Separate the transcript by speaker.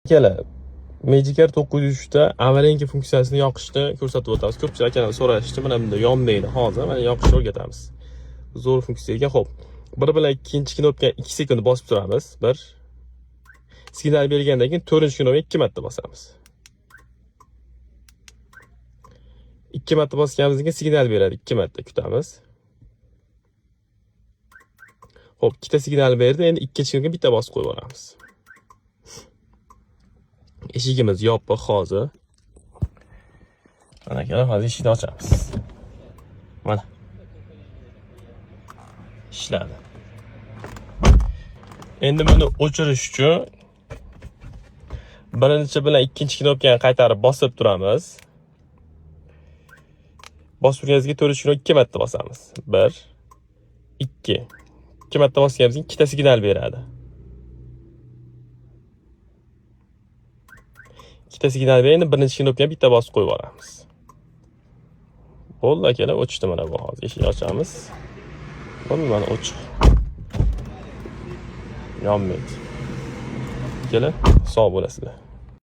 Speaker 1: Akalar, Magicar 903 da avarenka funksiyasini yoqishni ko'rsatib o'tamiz. Ko'pchilik akalar so'rashdi, mana bunda yonmaydi hozir. Mana yoqishni o'rgatamiz. Zo'r funksiya ekan. Xo'p. Bir bilan ikkinchi knopkani 2 sekund bosib turamiz. Bir. Signal bergandan keyin to'rtinchi knopkani 2 marta bosamiz. 2 marta bosganimizdan keyin signal beradi. 2 marta kutamiz. Xo'p, ikkita signal berdi. Endi ikkinchi knopkani bitta bosib qo'yib yuboramiz. Eshigimiz yopiq hozir. Mana akalar, hozir eshikni ochamiz. Mana. Ishladi. Endi buni o'chirish uchun birinchi bilan ikkinchi knopkani qaytarib bosib turamiz. Bosib turganimizga to'rtinchi knopka 2 marta bosamiz. 1 2. 2 marta bosganimizdan keyin ikkita signal beradi. Ikkita signal beradi, endi birinchi knopkani bitta bosib qo'yib yuboramiz. Bo'ldi akalar, o'chdi mana bu hozir. Eshikni ochamiz. Bo'ldi, mana o'chiq. Yonmaydi. Akalar, sog' bo'lasizlar.